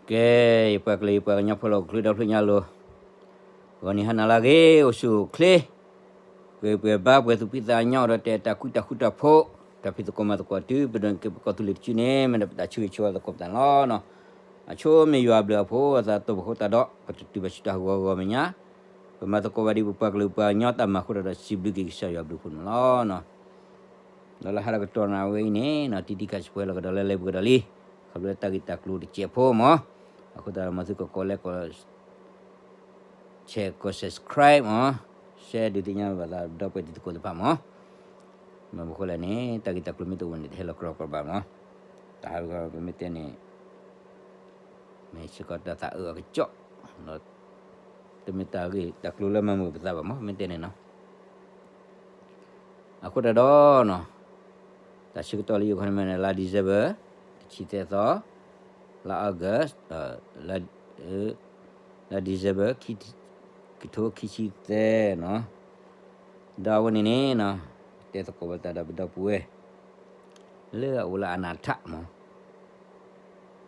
ကဲ, ယပှၤကလုာ်ယပှၤကညီဖိလၢဟီၣ်ခိၣ်ဒီဖျၢၣ်ညါလိၤ, ဂီၤနံၤဟါနၤလၢအဂ့ၤ အိၣ်ဆူၣ်အိၣ်ချ့, ပှဲၤပှဲၤဘါပှဲၤသူၣ်ဖှံသးညီဒီး တဲတၢ်ကူတၢ်ဃူတၢ်ဖိး, တၢ်ဖံးသကိးမၤသကိးတုၤ ပဒိးန့ၢ်က့ၤပကီၢ်သူလ့ၤတစုန့ၣ် မ့ၢ်ဒၣ်ပတၢ်ဆၢဂ့ၤဆၢဝါသကိးပသးန့ၣ်လီၤ. အဆိမ့ၢ်ယွၤအဘျုးအဖှိၣ် အသးတိၢ်ပဃိသတးဒီး ပတတုၤဘၣ်ဆူတၢ်ဟးဂီၤဂီၤမဲာ်ညါ, ပမၤသကိးဘၣ်ဒ်ပပှၤကလုာ်ပှၤကညီတၢ်မၤအဃိဒီး စံးဘျုးက့ၤကစၢ်ယွၤအဘျုးအဖှိၣ်န့ၣ်လီၤ. ဒီးလၢဟါလၢကတီၢ်နၣ်ဝဲအံၤန့ၣ် တံတံခးစံးပှဲၤလီၤကဒီးလၢလဲၤပူၤကဒီးလံ, ခီဖျိတၢ်ဂ့ၢ်တၢ်ကျိၤတစဲးဖိမး, အဃိသတးဒီးမ်သုကကိးလဲၤကိး share ကိး subscribe မး, share ဒုးသ့ၣ်ညါဘၣ်သးဒီပုၢ်ဝဲၢ်တံၤသကိးတဖၣ်မး, မ့ၢ်မနုၤအဃိလဲၣ်န့ၣ် တၢ်ဂ့ၢ်တၢ်ကျိၤမ့ၢ်တအိၣ်န့ၣ် တဟဲလီၤကြီၤကြီၤဘၣ်မး, တၢ်ဟးဂီၤပမ့ၢ်တဲန့ၣ် မ့ၢ်စ့ၢ်ကီးတၢ်သးအၢအကစီၣ်, တမ့ၢ်တၢ်ဂ့ၢ်တၢ်ကျိၤလၢမၤမုာ်ပသးဘၣ်မး မ့ၢ်တဲန့ၣ်နီၤ. အဃိတၢ်ဒီး တၢ်ဆၢကတီၢ်လၢယိၤခီန့ၣ်မ့ၢ်န့ၣ် လါ December တဆံသၢသီ, လါ August လါ December ခံကထိခံဆံသၢနီၤ. ဒီးအဝဲန့ၣ်န့ၣ်နီၤ တဲသကိးဘၣ်တၢ်ဒီးပဒီပုၢ်ဝဲၢ် လၢအအိၣ်လၢအနၢ်ထၣ်မး,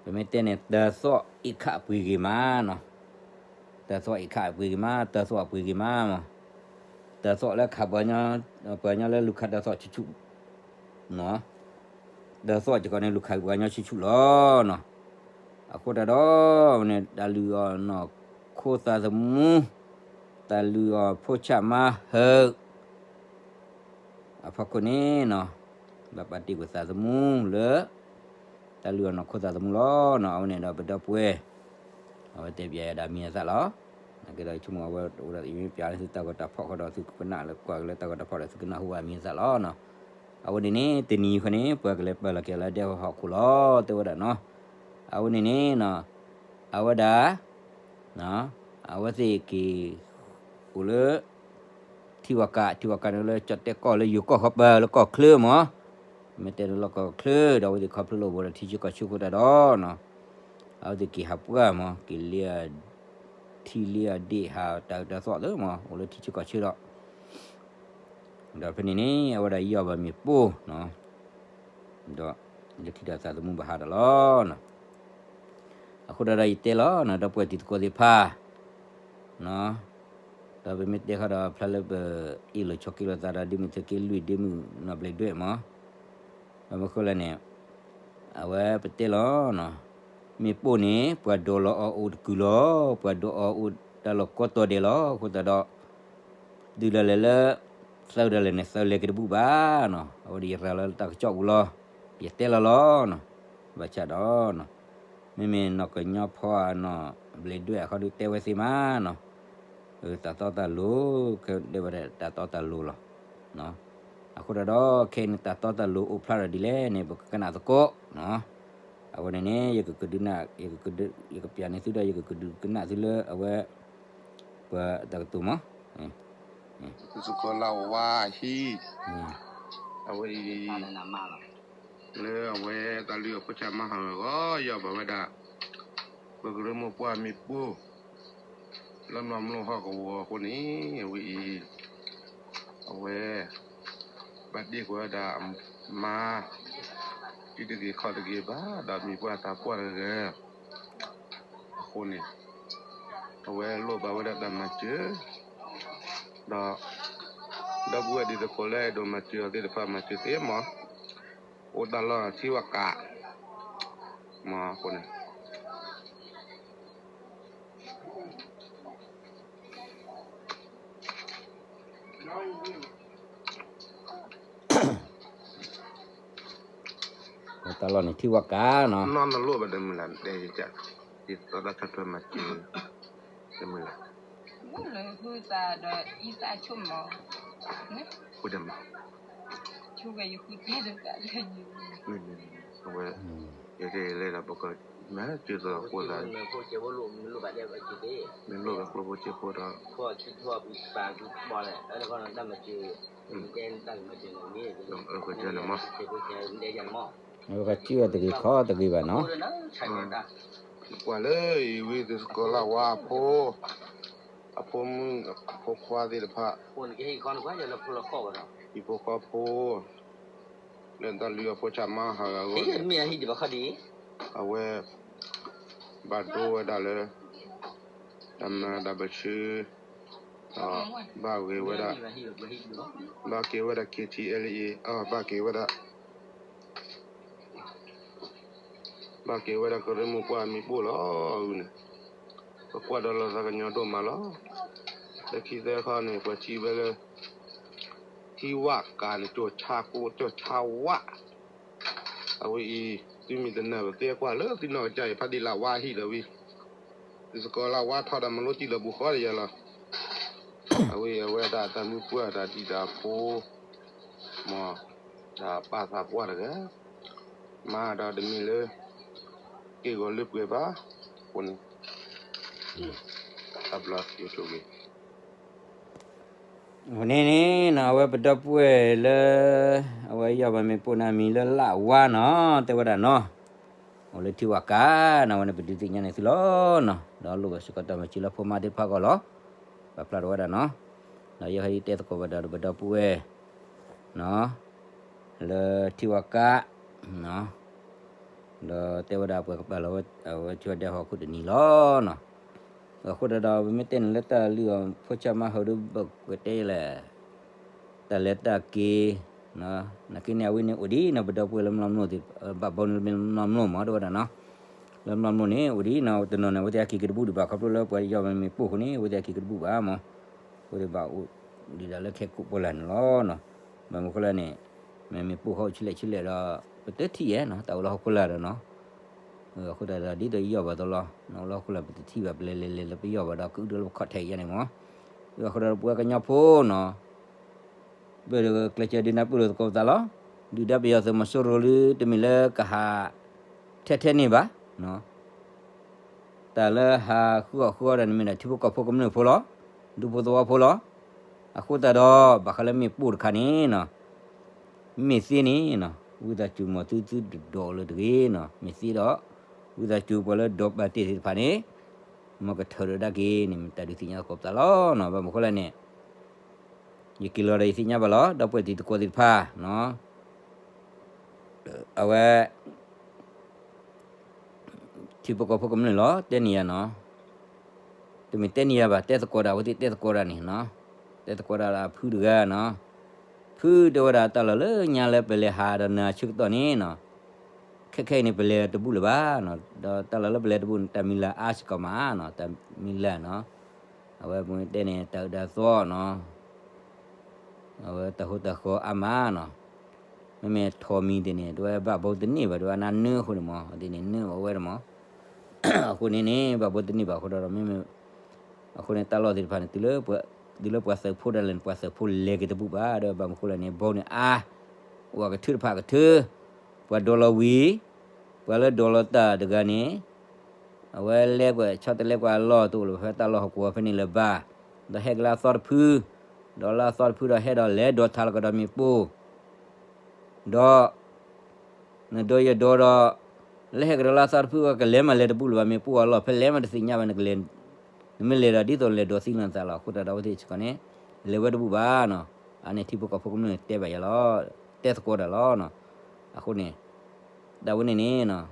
ပမ့ၢ်တဲန့ၣ် တၢ်သီၣ်အ့ၣ်ခၣ်အပှ့ၤဂ့ၤမးနီၤ, တၢ်သီၣ်အ့ၣ်ခၣ်အပှ့ၤဂ့ၤမး တၢ်သီၣ်အပှ့ၤဂ့ၤမးမး, တၢ်သီၣ်လၢခးပှၤကညီ ပှၤကညီလၢလူၤခးတၢ်သီၣ်ဆူၣ်ဆူၣ်နီၤ, တၢ်သီၣ်စ့ၢ်ကီးန့ၣ် လူၤခးပှၤကညီဆူၣ်ဆူၣ်လီၤနီၤ. အဃိတၢ်ဒီး ဝဲန့ၣ် တၢ်လုၢ်အီၣ်နီၢ်ခိသးသမူ, တၢ်လုၢ်အီၣ်ဖိဆၣ်မါဟၢၣ် အဖီခိၣ်န့ၣ်နီၤ, ဘၣ်ပာ်တ့ၢ်ကွံာ်သးသမူလၢ တၢ်လုၢ်အီၣ်နီၢ်ခိသးသမူလီၤနီၤ. အဝဲန့ၣ်ဒီးပဒီပုၢ်ဝဲၢ် အဝဲတဲပျဲယၤဒၣ်မံၤအသၣ်လီၤ. နာ်က့ဒီး ယဆိကမိၣ်အဝဲအိၣ်ဒီး ယမ့ၢ်ပျးန့ၢ်သုတၢ်ဂီၤတၢ်ဖီၣ်ဃီဒီး သုကနၣ်လၢကွၢ်က့ၤလၢတၢ်ဂီၤတၢ်ဖီၣ်ဒီး သုကနၢ်ဟူဘၣ်မံၤအသၣ်လီၤနီၤ. အဝဲန့ၣ်န့ၣ် တနံၤဃီန့ၣ် ပှၤကလဲၤပာ်လီၤက့ၤလၢဒဲဟီၣ်ခိၣ်လီၤ တဲဝဲဒၣ်နီၤ. အဝဲန့ၣ်န့ၣ်နီၤ အဝဲဒၣ် အဝဲသ့ၣ်က့ၤ အိၣ်လၢ ထံဝၤကး, ထံဝၤကးန့ၣ်လၢကၠီၣ်တဲၣ်ကီၢ်လၢယိၤကီၢ်ဃီပၤလၢကီၢ်ချၢမး, မ့ၢ်တဲန့ၣ်လၢကီၢ်ချၢဒီး အဝဲသ့ၣ်ခီဖျိလၢအိၣ်ဒီးထံဆၢကီၢ်ဆၢအဃိတၢ်ဒီးနီၤ, အဝဲသ့ၣ်က့ၤဟးပှၢ်မး က့ၤလ့ ထံလ့အဒ့ၣ်ဟးတၢ်အၢတၢ်သီၣ်သ့မး အိၣ်လၢထံဆၢကီၢ်ဆၢဒီး ဒီးဖဲန့ၣ်န့ၣ် အဝဲဒၣ်ယီၢ်ဘၣ်မ့ၣ်ပိၢ်နီၤ, ဒီးလၢခံဒီးသးသမူဘၣ်ဟးဒီးလီၤနီၤ. အဃိဒီးယတဲလီၤနီၤ ဒီပုၢ်ဝဲၢ်တံၤသကိးသ့ၣ်တဖၣ် ဒီးပမ့ၢ်တဲဃီဒီး ဖျါလၢပအ့ၣ်လိာ်ဆိးက့လိာ်သးဒီး ဒ့မုၣ်သုးက့လွံၢ် ဒ့မုၣ်နီၢ်ဘျဲးဒွဲၣ်မး, ဘၣ်မနုၤဃိလဲၣ်န့ၣ် အဝဲပတဲလီၤနီၤ, မ့ၣ်ပိၢ်န့ၣ် ပှၤဒိးလီၤအီၤအိၣ်တကုာ်လီၤ, ပှၤဒိးအီၤအိၣ်တၢ်လီၢ်ကိးတီၤဒဲးလီၤ. အဃိသတးဒီး တုၤဒၣ်လဲာ်လၢ သၢဒၣ်လဲာ်န့ၣ် သၢလဲၤက့ၤတဘူၣ်ဘၣ်နီၤ, အဝဲဒၣ်ယရၤလီၤလၢတၢ်ကစီၣ်ပူၤလီၤ. ယတဲလီၤလီၤနီၤ, ဘၣ်ဆၣ်ဒီး မ့မ့ၢ်နီၢ်ကညီဖီအနီၢ်ဘျဲးဒွဲၣ်အခီဒုးတဲဝဲသ့မးနီၤ, တၢ်တီတၢ်လိၤ ကတဲဝဲဒၣ်တၢ်တီတၢ်လိၤလီၤ. အဃိဒီး ခဲအံၤန့ၣ်တၢ်တီတၢ်လိၤအိၣ်ဖျါထီၣ်ဒ်လဲၣ်န့ၣ် ပကကနၣ်သကိး, အဝဲန့ၣ်န့ၣ် ယကကဒုးနၢ် ယကပျးန့ၢ်သုဒီး ယကကဒုးကနၣ်သုလၢအဝဲ ပှၤတၢ်ကတိၤမး, သုးခိၣ်လါဝါအဟံၣ်, အဝဲအံၤ လၢအဝဲတၢ်လုၢ်အီၣ်ဖိဆၣ်မါဟၢၣ်အဂီၢ် ယီၢ်ဘၣ်ဝဲဒၣ် ပကရၢမိၢ်ပှၢ်မ့ၣ်ပိၢ် လၢနီၢ်မျိၢ်ဟီၣ်ကဝီၤအဃိန့ၣ် အဝဲအံၤ အဝဲ ဘၣ်တ့ၢ်ကွံာ်ဝဲဒၣ်အမါ တံၤတဂ့ၤခီၣ်တဂ့ၤဘၣ် ဒီးမံၤပှၢ်သးပှၢ်တဂၤ အဃိန့ၣ် အဝဲလိၣ်ဘၣ်ဝဲဒၣ်တၢ်မၤစၢၤ ဒီး ဒီပုၢ်ဝဲၢ်တံၤသကိးလၢအဲၣ်ဒိးမၤစၢၤအီၤသ့ၣ်တဖၣ် မၤစၢၤသ့မး, အိၣ်တၢ်လီၢ်ထံဝၤကး မးအဃိန့ၣ် တၢ်လီၢ်န့ၣ်ထံဝၤကးနီၤ နီၢ်နလိၣ်ဘၣ်တမုာ်လၢ် တဲယက ယသီၣ်တၢ်ထီၣ်ထွဲမၤစၢၤ တမုာ်လၢ် ဃုသးဒီးအံသးဆိကမိၣ် ဃုတမုာ် အဝဲ ယကလဲၤဒီးပက မၤစၢၤသိးအဃိသး မ့ၢ်လိၣ်ဘၣ်ကျိဖိစ့ဖိဒီး အဝဲကစၢ်အီၤတဂ့ၤခီတဂ့ၤဘၣ်နီၤ ကွၢ်လၢအံၤဝံသုးစကီၤလၢ်ဝါအဖိ အဖိမုၣ် အဖိခွါသ့ၣ်တဖၣ် ဟံၣ်ဖိဃီဖိ လၢတၢ်လုၢ်အီၣ်ဖိဆၣ်မါဟၢၣ်အဂီၢ်န့ၣ် အဝဲ ဘၣ်ဒိဝဲဒၣ်လၢ တၢ်မၤတၢ်ဘၣ်ဆၢ ဒီး ဘၣ်ဂ့ၤဝဲဒၣ် ဘၣ်က့ၤဝဲဒၣ် K T L A အ ဘၣ်က့ၤဝဲဒၣ် ဘၣ်က့ၤဝဲဒၣ်ကရၢမိၢ်ပှၢ်မ့ၣ်ပိၢ်လီၤ. အဂုၤန့ၣ် ပကွၢ်ဒီးလီၤသးကညီၤဒိၣ်မးလီၤ. လၢခံသၢခီန့ၣ် ပှၤထံၣ်ဝဲလၢ ထံဝၣ်ကးန့ၣ် ကၠီၣ်ဆါကိ ကၠီၣ်ဆါဝၣ် အဝဲအံၤ သုမ့ၢ်တနၢ်ပသ့ကွၢ်လၢသုနီၢ်ကစၢ်အံၤ ဖးဒံးလၢဝါဟံၣ်လၢဝံၤ သုသကိးလၢဝါထီၣ်ဒီးမၤလိတံၢ်လီၤပူၤဃီဒီးယၤလီၤ. အဝဲအံၤအဝဲဒၣ်တၢ်မုၢ်ပှၢ်တၢ်ဒံးတၢ်ဖိ မ့ၢ် တၢ်ပာ်သးပှၢ်တဂၤ မၤဒီးတမ့ၢ်လၢ က့ၢ်ဂီၤလၢပှဲၤဘၣ် အဃိန့ၣ် တၢ်ဘျီယိၤဆိၣ်ဂ့ၤ အဃိန့ၣ်န့ၣ်နီၤ အဝဲပဒီပုၢ်ဝဲၢ်လၢ အဝဲယီၢ်ဘၣ်မ့ၣ်ပိၢ်န့ၣ် အမံၤလၢလၢဝါနီၤ တဲဝဲဒၣ်နီၤ အိၣ်လၢထံဝၣ်ကးနီၤ အဝဲန့ၣ်ပဒုးသ့ၣ်ညါန့ၢ်သုလီၤနီၤ ဒီးလိၣ်ဘၣ်စ့ၢ်ကီးတၢ်မၤစၢၤလၢဖိမါသ့ၣ်တဖၣ်အဂီၢ်လီၤ. ပာ်ဖျါထီၣ်ဝဲဒၣ်နီၤ ဒီးယဟဲတဲသကိးဝဲဒၣ်ဒီးပဒီပုၢ်ဝဲၢ်နီၤ လၢထံဝၣ်ကးနီၤ ဒီးတဲဝဲဒၣ်ပှၤကပာ်လီၤဝဲ အဝဲထံဝၣ်ဒဲဟီၣ်ခိၣ်တနံၤလီၤနီၤ. အဃိသတးဒီး ပမ့ၢ်တဲန့ၣ်လၢတၢ်လုၢ်အီၣ်ဖိဆၢမါ ဟီဒုဘၣ်ကွဲးတဲလဲၣ် တၢ်လဲၤတၢ်က့ၤ နာ်က့န့ၣ် အဝဲန့ၣ်အိၣ်ဒံးနီၤ ပဒီပုၢ်ဝဲၢ်လၢမျီမလိၢ်သ့ၣ် ဘၣ်ဘီန့ၣ်လၢမျီမလိၢ်မး တဲဝဲဒၣ်နီၤ လၢမျီမလိၢ်န့ၣ် အိၣ်ဒံးနီၤ တနီၤန့ၣ် အဝဲသ့ၣ်အက့ၤက့ၤတဘူၣ်ဒံးဘၣ် ခီဖျိလၢပှၤယီၢ်မ့ၣ်ပိၢ်အဃိန့ၣ် အဝဲသ့ၣ်အက့ၤက့ၤတဘူၣ်ဘၣ်မး အဝဲသ့ၣ်ဘၣ်အိၣ်ဒံးဒၣ်လၢခဲကိးပီၢ်လာ်န့ၣ်လီၤနီၤ. ဘၣ်မနုၤဃိလဲၣ်န့ၣ် မ့မ့ၣ်ပိၢ်ဟီၣ်ဆူလဲၣ်ဆူလဲၣ်ဒီး ပတထံၣ်ယဲနီၤ တၢ်အိၣ်လၢဟီၣ်ခိၣ်လာ်ဒီးနီၤ အဃိသတးဒီး ဒ်သိးယီၢ်ဘၣ်သိးလီၤ နအိၣ်လၢဟီၣ်ခိၣ်လာ် ပတထံၣ်ဘၣ် ပလဲၤလဲၤလဲၤလၢပယီၢ်ဘၣ်ဒီး ကအုၣ်ဒိၣ်လၢပခီၣ်ထဲးယဲန့ၣ်မး အဃိဒီးပဝဲကညီဖိနီၤ ပကျဲးစၢးဒုးနၢ်ပၢၢ်လိာ်သကိးပသးလီၤ. ဒုၣ်ဒါပယီၤသုးမီၤစိရိၤလၢ တမ့ၢ်လၢကဟး ထဲထဲန့ၣ်ဘၣ် တၢ်လၢဟးဃုအီၣ်ဃုအီဒီးန့ၣ်မ့ၢ်ဒၣ်ထံဖိကီၢ်ဖိကမျၢၢ်ဖိလီၤ. ဒူဖိသဝီဖိလီၤ. အဃိသတးဒီး ဘၣ်ဃးလၢမ့ၣ်ပိၢ်တခါန့ၣ်နီၤ မ့ၢ်သ့န့ၣ်နီၤ ဝံသးစူၤမီၤသုသုတဒိးလၢတဂ့ၤနီၤ မ့ၢ်သ့ဒီး ဝံသးစူၤပှၤလၢဒိးပာ်တ့ၢ်သ့ၣ်တဖၣ်န့ၣ် မ်ကထၢၣ်ဒီးဒၣ်က့ၤန့ၣ် မ့ၢ်တၢ်ဒုးသ့ၣ်ညါသကိးပသးလီၤနီၤ ဘၣ်မနုၤဃိလဲၣ်န့ၣ် ယက့ၤလီၤဒီးယသ့ၣ်ညါဘၣ်လီၤ ဒီပုၢ်ဝဲၢ်တံၤသကိးသ့ၣ်တဖၣ်နီၤ အဝဲ ထံဖိကီၢ်ဖိကမျၢၢ်လီၤ တဲန့ၢ်ယၤနီၤ တမ့ၢ်တဲန့ၢ်ယၤဘၣ် တဲသကိးဒၣ်ဝဲသ့ၣ်တဲသကိးဒၣ်န့ၣ်နီၤ တဲသကိးဒၣ်ဒီးဖုတဂၤနီၤ ဖုတဲဝဲဒၣ်တၢ်လီၢ်လၢညါလၢပလဲၤဟးဒီးနၤဆၢကတီၢ်န့ၣ်နီၤ ခဲခဲအံၤန့ၣ် ပလဲၤတဘူၣ်လၢၤဘၣ်နီၤ ဒီးတၢ်လီၢ်လၢပလဲၤတဘူၣ်န့ၣ် တၢ်မံၤလၢ်အါစ့ၢ်ကီးမးနီၤ တၢ်မံၤလၢ်နီၤ အဝဲပတဲန့ၣ် တၢ်အုၣ်တၢ်သီနီၤ အဝဲတၢ်ဟိတၢ်ဃီအါမးနီၤ မ့မ့ၢ်ထိးမံၤသ့ၣ်န့ၣ် တဝဲဘၣ်ဘီတန့ၢ်ဘၣ် တဝဲအနၢ်နၢအဃိန့ၣ်မး အသ့ၣ်န့ၣ်နၢအဝဲဒၣ်မး အဃိန့ၣ်န့ၣ် ဘၣ်ဘီတန့ၢ်ဘၣ်အဃိဒီး မ့မ့ၢ် အဃိန့ၣ်တၢ်လီၢ်သ့ၣ်တဖၣ်န့ၣ် တုၤလၢပှၤသုးဖိဒၣ်လဲာ်န့ၣ် ပှၤသုးဖိလဲၤက့ၤတဘူၣ်ဘၣ်ဒီး ဘၣ်မနုၤဃိလဲၣ်န့ၣ် ဘီန့ၣ်အါ အိၣ်အကထၢတဖၣ်အကထၢ ပှၤဒိးလီၤဝံၤ ပှၤလၢဒိးလီၤတၢ်တဂၤန့ၣ် အဝဲလဲၤကွံာ်ဆီတလဲကွံာ်အလီၢ်တအိၣ်လၢၤဖဲတၢ်လီၢ်ဟီၣ်ကဝီၤဖဲန့ၣ်လၢၤဘၣ် ဒီးဟဲက့ၤလၢအသီတဖု ဒီးလၢအသီတဖုဒီးဟဲဒီးလဲၤဒိးထးလီၤကဒီးမ့ၣ်ပိၢ် ဒီး နဒိးယဒိးဒီး လၢဟဲကဒီးလၢအသီတဖုကလဲၤမးလဲၤတဘူၣ်လၢၤဘၣ် မ့ၣ်ပိၢ်အလီၢ်ဖဲလဲၤမးတသ့ၣ်ညါဘၣ် နကလဲၤ နမ့ၢ်လဲၤဒီးဒ်သိးလဲၤဒိးသံလီၤနသးလီၤ အဃိသတးဒီးအဝဲသ့ၣ်စ့ၢ်ကီးန့ၣ် လဲၤဝဲတဘူၣ်ဘၣ်နီၤ အန့ၣ်ထံဖိကီၢ်ဖိကမျၢၢ်တဲဘၣ်ယၤလီၤ တဲသကိးဒၣ်လီၤ အဃိန့ၣ် တၢ်ဝဲန့ၣ်န့ၣ်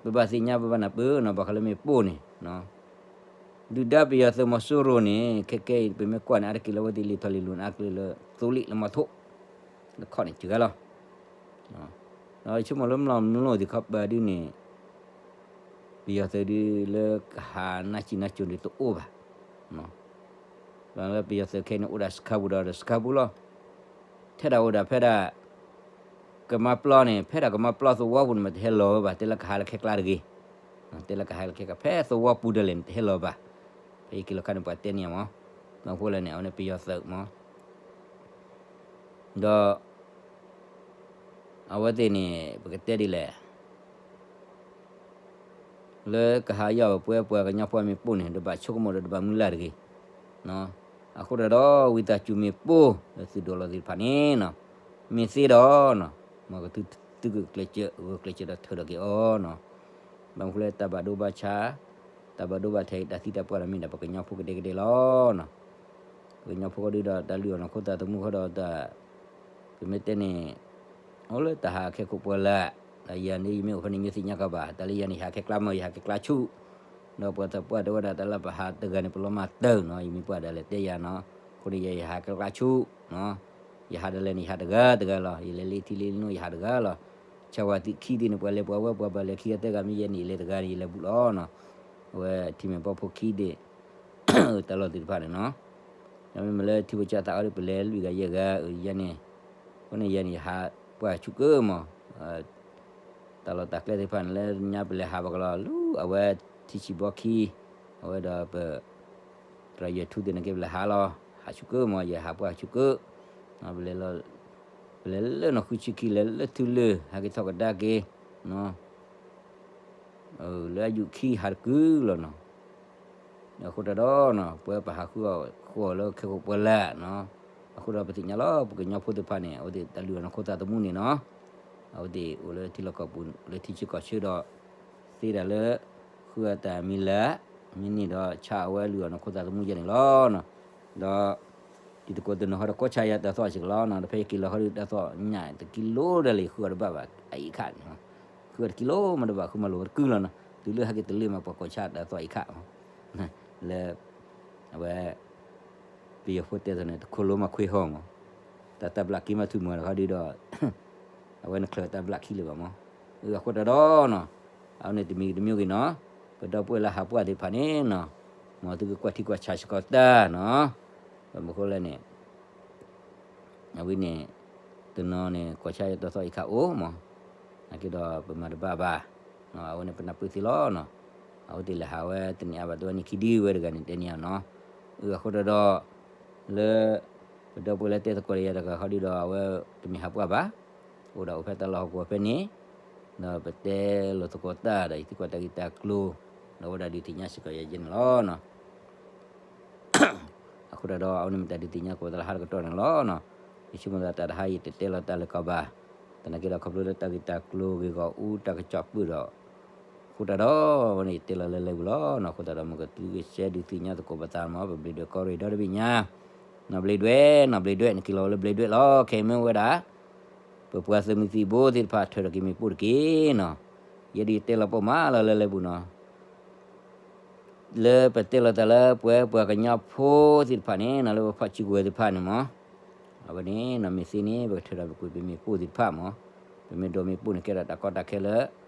ပဘၣ်သ့ၣ်ညါပဘၣ်နၢ်ပၢၢ်နီၤ ဘၣ်ဃးလၢမ့ၣ်ပိၢ်န့ၣ် ဒုၣ်ဒါပယီၤသုးမီၤစိရိၤန့ၣ် ခဲကဲအံၤ ပမ့ၢ်ကွၢ်န့ၣ် အါတက့ၢ်လၢအဝဲသ့ၣ်လံာ်ထီၣ်လံာ်လီၤန့ၣ် အါတက့ၢ်လၢသိလ့ၣ်လၢမီထိၣ် လၢခီၣ်န့ၣ်စှၤဂၤလီၤ ဒီးဆိကမိၣ်လၢမျီမလိၢ်သ့ၣ်ခီပၤဒုန့ၣ် ပယီၤသုးဒုလၢကဟးနၢ်စံၣ်နၢ်စိၤဒုတအိၣ်ဘၣ် လၢပယီၤသုးခဲအံၤန့ၣ် အိၣ်ဒၣ်စခါပူၤဒီးစခါပူၤလီၤ ထဲဒၣ်အိၣ်ဒၣ်ဖဲဒၣ် ကမါပျီန့ၣ် ဖဲဒၣ်ကမါပျီသဝီပူၤန့ၣ် မ့ၢ်တဟဲလီၤဝဲဘၣ် တဲလၢကဟးလၢခဲကျါတဂ့ၤ တဲလၢကဟးလၢခဲကျါ ဖဲသဝီပူၤဒၣ်လဲာ်န့ၣ် တဟဲလီၤဘၣ် ဖဲယက့ၤလီၤခါန့ၣ် ပှၤတဲန့ၢ်ယၤမး ဘၣ်မနုၤဃိလဲၣ်န့ၣ် အဝဲန့ၣ်ပယီၤသုးမး ဒီး အဝဲသ့ၣ်န့ၣ် ပကတဲဒ်လဲၣ် လၢကဟးယီၢ်ပဝဲပှၤကညီဖိမ့ၣ်ပိၢ်န့ၣ် တဘၣ်ဆိကမိၣ်ဒီးတဘၣ်မုၢ်လၢ်တဂ့ၤ အဃိသတးဒီး ဝံသးစူၤမ့ၣ်ပိၢ် လၢသုဒိးလီၤသ့ၣ်တဖၣ်န့ၣ်နီၤ မ့ၢ်သ့ဒီး မ်ကသုကကျဲးစၢး ဂုာ်ကျဲးစၢးဒီးထၢဒီးက့ၤအီၤနီၤ ဘၣ်မနုၤဃိလၢတၢ်ဘၣ်ဒိဘၣ်ဆါ တၢ်ဘၣ်ဒိဘၣ်ထံး တၢ်သံတၢ်ပှၢ်ဒီးမ့ၢ်ဒၣ်ပှၤကညီဖိကဒဲကဒဲလီၤနီၤ ပှၤကညီဖိဃီဒုဒီးတၢ်လုၢ်အီၣ်နီၢ်ခိသးသမူဃီဒီးတၢ် ပမ့ၢ်တဲန့ၣ် အိၣ်လၢတၢ်ဟးခဲကိာ်ပှၤလၢ် ယၤန့ၣ် ယမ့ၢ်အိၣ်ဖဲန့ၣ် မ့ၢ်သ့ၣ်ညါကီးဘၣ်, တၢ်လၢယၤန့ၣ် ယဟးခဲကျါမး ယဟးခဲကျါဆူၣ်, ဒီးပှၤသးပှၢ်တဲဝဲဒၣ် တၢ်လၢပဟးတဂၤန့ၣ် ပလီၤမၢ်တၢ်နီၤ, ယမ့ၢ်ပှၤဒၣ်လဲာ်တဲယၤနီၤ, အဃိန့ၣ် ယဲယဟးခဲကျါဆူၣ်, ယဟးဒၣ်လဲာ်န့ၣ် ယဟးတဂၤတဂၤလီၤ, ယလဲၤလၢထံလၢနုၢ် ယဟးတဂၤလီၤ, ဆၢဝဲသ့ၣ်ခံသ့ၣ်န့ၣ် ပှၤလဲၤပှၤဝဲ ပှၤဘၣ်လဲၤခံဂၤသၢဂၤမ့ၢ်ယဲန့ၣ် ယလဲၤတဂၤန့ၣ် ယလဲၤဘူးလီၤနီၤ, အဝဲထံမ့ၢ်ပီဖိခံဒ့ၣ် တၢ်လီၢ်သ့ၣ်တဖၣ်န့ၣ်နီၤ, ဒီးမ့မ့ၢ်လၢထံဖိကီၢ်ဖိသးအီၤဒီး ပလဲၤလွံၢ်ဂၤယဲၢ်ဂၤ ယဲန့ၣ်, အဃိန့ၣ်ယဲန့ၣ် ယဟးပှၢ်ဆူၣ်ကၢမး, တၢ်လီၢ်တၢ်ကျဲသ့ၣ်တဖၣ်န့ၣ် လၢညါပလဲၤဟးဘၣ်ကလီၤ လူၤအဝဲထံဆံးဘီခံ, အဝဲဒီးပ သရၣ်ယွၤထူသ့ၣ်န့ၣ်က့ၤ ပလဲၤဟးလီၤ, ဟးဆူၣ်ကၢမး ယဟးပှၢ်ဆူၣ်ကၢ, ပလဲၤလၢနီၢ်ဃုဆံခံ လဲၤလၢထူလၢာ် ဟဲက့ၤထီၣ်ကဒါက့ၤ, လၢအယူၢ်ခံဟးတကုာ်လီၤနီၤ, အဃိတၢ်ဒီးနီၤ ပဝဲပဟးဃုအီၣ်ဃုအီၣ်လၢခဲကိာ်ပှၢ်လၢ်နီၤ, အဃိဒီးပသ့ၣ်ညါလီၤ ပကညီဖိသ့ၣ်တဖၣ်န့ၣ် အဝဲသ့ၣ်တၢ်လုၢ်အီၣ်နီၢ်ခိသးသမူန့ၣ်နီၤ, အဝဲသ့ၣ်အိၣ်လၢထံလီၢ်ကီၢ်ပူၤ လၢထံဆၢကီၢ်ဆၢဒီး သ့ဒၣ်လၢ ဃုအတၢ်မံၤလၢ် မ့ၢ်န့ၢ်ဒီးဆါအဝဲလုၢ်အီၣ်နီၢ်ခိသးသမူယဲန့ၣ်လီၤနီၤ, ဒီး တံၤသကိးတနီၤဟီဒီး ကိးဆါယၤတၢ်သီၣ်စ့ၢ်ကီးလီၤနီၤ, ဒီးဖဲယက့ၤလီၤဟီဒီး တၢ်သီၣ်ညၣ်တကံလိဒၣ်လဲာ် ဃုအီၣ်တဘၣ်ဘၣ် အအံၤခါန့ၣ်, ဃုအီၣ်တကံလိမးတဘၣ် ဃုမၤလိာ်တကုာ်လီၤနီၤ, တုၤလၢဟဲက့ၤတလၢမး ပှၤကိးဆါတၢ်သီၣ်အံၤခါမး, လၢ အဝဲ ပယီၤဖိတဲသိးန့ၣ် တခိၣ်လိမးခွ့ဟီၣ်မး, တၢ်တၢ်ဘျၣ်က့ၤမးထူၣ်မးတခီဒီး အဝဲနချၢးတၢ်ဘျၣ်ခံလၢၤဘၣ်မး, အဃိတၢ်ဒီးနီၤ, အဝဲန့ၣ်တမံၤတမံၤဂ့ၤနီၤ, ပဒီပုၢ်ဝဲၢ်လၢဟးပှၢ်သ့ၣ်တဖၣ်န့ၣ်နီၤ, မ်သုကကွၢ်ထံကွၢ်ဆးစ့ၢ်ကီးတၢ်နီၤ, ပမ့ၢ်ဃိလဲၣ်န့ၣ် အဝဲန့ၣ် တနီၤန့ၣ် ကိးဆါယၤတၢ်သီၣ်အံၤခါအိၣ်မး, နာ်က့ဒီးပမၤတဘၣ်ဘၣ်, အဝဲန့ၣ်ပနၢ်ပၢၢ်သ့လီၤနီၤ, အဝဲသ့ၣ်လဲၤဟးဝဲတနံၤအါဘၣ်တဝဲနံၣ်ခံဒုဝဲတဂၤန့ၣ် တဲန့ၢ်အီၤနီၤ, အဃိတၢ်ဒီး လၢ ပဒီပုၢ်ဝဲၢ်လၢတဲသကိးယၤတဂၤဃီဒီး အဝဲတမ့ၢ်ဟးပှၢ်ဘၣ်, အိၣ်ဒၣ်အိၣ်ဖဲတၢ်လီၢ်ဟီၣ်ကဝီၤဖဲန့ၣ်, ဒီးပတဲလိာ်သကိးတၢ်ဒီး ယသံကွၢ်တၢ်ဂ့ၢ်တၢ်ကျိၤ, ဒီးအဝဲဒၣ်ဒုးသ့ၣ်ညါစ့ၢ်ကီးယၤယဲန့ၣ်လီၤနီၤ. အဃိတၢ်ဒီး အဝဲန့ၣ်မ့ၢ်တၢ်ဒုးသ့ၣ်ညါသကိးပသးလၢဟါတကတီၢ်န့ၣ်လီၤနီၤ. ယဆိကမိၣ်သးတၢ်တဟါအံၤ ယတတဲလီၤတၢ်လၢၤကီးဘၣ်. သနာ်က့ဒီး ခီဖျိလၢတၢ်ဂ့ၢ်တၢ်ကျိၤဂ့ၢ်ဂီၢ်အူတၢ်ကစီၣ်ပၢၢ်ဒီး အဃိတၢ်ဒီး အဝဲန့ၣ်ယတဲလီၤလၢလၢပူၤလီၤနီၤ. အဃိတၢ်ဒီး မ်ကသုကဆဲးဒုးသ့ၣ်ညါသကိးပသးမး ပဘျံးဒွဲၣ်ကီၢ်ရ့ၣ်ဒီတဘ့ၣ်ညါ, နီၢ်ဘျံးဒွဲၣ် နီၢ်ဘျံးဒွဲၣ် နက့ၤလီၤဝဲလၢဘျံးဒွဲၣ်လီၤ. ခဲအံၤမ့ၢ်ဝဲဒၣ် ပပှၤသုးမုၢ်သံၣ်ဘိသ့ၣ်တဖၣ် ထၢဒီးက့ၤမ့ၣ်ပိၢ်တက့ၢ်နီၤ. ယဲဒၣ်ယတဲလီၤပိာ်မးလီၤလၢလၢပူၤနီၤ. လၢပတဲလီၤတၢ်လၢပှၤ ပှၤကညီဖိသ့ၣ်တဖၣ်န့ၣ်နီၤ လၢပဖီၣ်စုကဝဲၤသ့ၣ်တဖၣ်န့ၣ်မး, အဝဲန့ၣ်နီၤ မ့ၢ်သ့န့ၣ် ပကထၢဒီးပကွံာ်ပမ့ၣ်ပိၢ်သ့ၣ်တဖၣ်မး, ပမ့ၢ်ဒိးမ့ၣ်ပိၢ်န့ၣ် ကဲဒၣ်တၢ်ကီတၢ်ခဲလၢ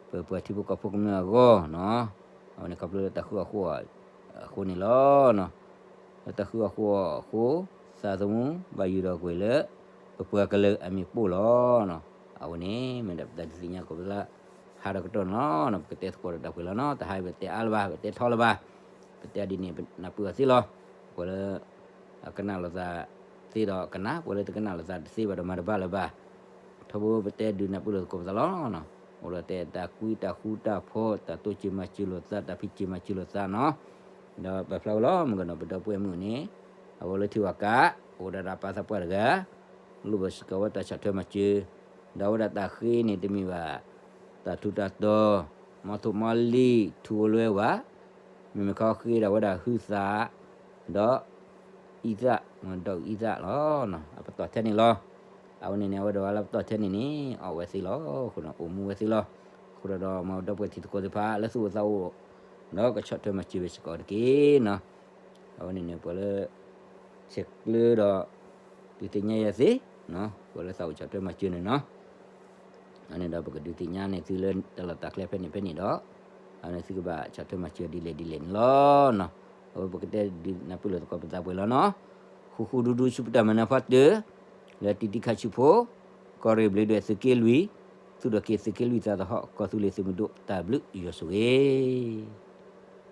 ပပှၤထံဖိကီၢ်ဖိကမျၢၢ်အဂီၢ်နီၤ. အဝဲန့ၣ်ခီဖျိလၢတၢ်ဃုအီၣ်ဃုအီၣ်အဃိန့ၣ်လီၤ. လၢတၢ်ဃုအီၣ်ဃုအီၣ်အဃိ သးသမူဘၣ်ယိၣ်ဒီးကွံာ်လၢ ပပှၤကလုာ်အမ့ၣ်ပိၢ်လီၤ. အဝဲန့ၣ် မ့ၢ်ဒၣ်ပတၢ်ဒုးသ့ၣ်ညါသကိးပသးလၢ ဟါဒီးကတီၢ်န့ၣ်လီၤ. ပကတဲသကိးဒီးတၢ်ပှဲၤလီၤနီၤ. တဟါအံၤပတဲအါလၢၤဘၣ်, ပတဲထီလၢၤဘၣ်. ပတဲဒ်န့ၣ် ပနၢ်ပၢၢ်အီၤသ့လီၤ. ပှၤလၢ အကနၣ်လိာ်သးသ့ဒီးကနၣ်, ပှၤလၢတကနၣ်လိာ်သးတသ့ဘၣ်ဒီးမၤတဘၣ်လၢၤဘၣ်. ထီဘိပတဲဒုးနၢ်ပၢၢ်လိာ်သကိးပသးလီၤ. အိၣ်ဒီးတဲတၢ်ကွံတၢ်ဃူတၢ်ဖိး, တၢ်တိစၢၤမၤစၢၤလိာ်သး, တၢ်ဖံးစၢၤမၤစၢၤလိာ်သးနီၤ. ဒီးပာ်ဖျါဝဲလီၤ မုၢ်ကနီၤ ပဒီပုၢ်ဝဲၢ်မုၣ်န့ၣ် အဝဲလၢထံဝၤကး အိၣ်ဒီးတၢ်ပာ်သးပှၢ်တဂၤ လိၣ်ဘၣ်စ့ၢ်ကီးဝဲတၢ်ဆီၣ်ထွဲမၤစၢၤ, ဒီးအဝဲဒၣ်တၢ်ဃ့န့ၣ် တမ့ၢ်ဘၣ် တၢ်ထူးတၢ်တီၤ, မီထိၣ်မီလံၤ ထူဧိၤလွဲဧိၤဘၣ်. မ့မ့ၢ်ခီဃ့ဒၣ်ဝဲဒၣ်ဟုသး ဒီး အံသၣ်, ဒီးအံသၣ်လီၤ. အပတီၢ်ထဲန့ၣ်လီၤ. အဝဲန့ၣ်န့ၣ် အဝဲဒၣ်ဝဲလၢပတီၢ်ထဲန့ၣ်န့ၣ် အီၣ်ဝဲသ့လီၤ. အဃိန့ၣ် အိၣ်မူဝဲသ့လီၤ. အဃိဒီး မ်ဒီပုၢ်ဝဲၢ်တံၤသကိးသ့ၣ်တဖၣ် လၢသူၣ်အိၣ်သးအိၣ် ဒီးကဆီၣ်ထွဲမၤစၢၤဝဲစ့ၢ်ကီးတက့ၢ်နီၤ. အဝဲန့ၣ်န့ၣ် ပှၤလၢ ဆဲးကျၢဒီး ဒုးသ့ၣ်ညါယၤသ့, ပှၤလၢသးအိၣ်ဆီၣ်ထွဲမၤစၢၤန့ၣ်နီၤ. အန့ၣ်ဒီး ပကဒုးသ့ၣ်ညါန့ၢ်သုလၢတၢ်လီၢ်တၢ်ကျဲဖဲန့ၣ်ဖဲန့ၣ်ဒီး အန့ၣ်သုကဘၣ်ဆီၣ်ထွဲမၤစၢၤဒ်လဲၣ်ဒ်လဲၣ်န့ၣ်လီၤနီၤ. အဝဲပကတဲဒုးနၢ်ပၢၢ်လိာ်သကိးပသးပှဲၤလီၤနီၤ. ဃူဃူဒူဒူဆူပတၢ်မၤနၢၤဖီတၢၢ် လၢတံၤတံၤခါဆူဖိ ကီၢ်ရ့ၣ်ဘျံးဒွဲၣ်သုးက့လွံၢ် သူၣ်ထီၣ်က့ၤသုးက့လွံၢ်သးသဟီၣ် ကီၢ်သူလ့ၤသုးမုၢ်ဒိၣ် တၢ်ဘျုးယွၤဆိၣ်ဂ့ၤ.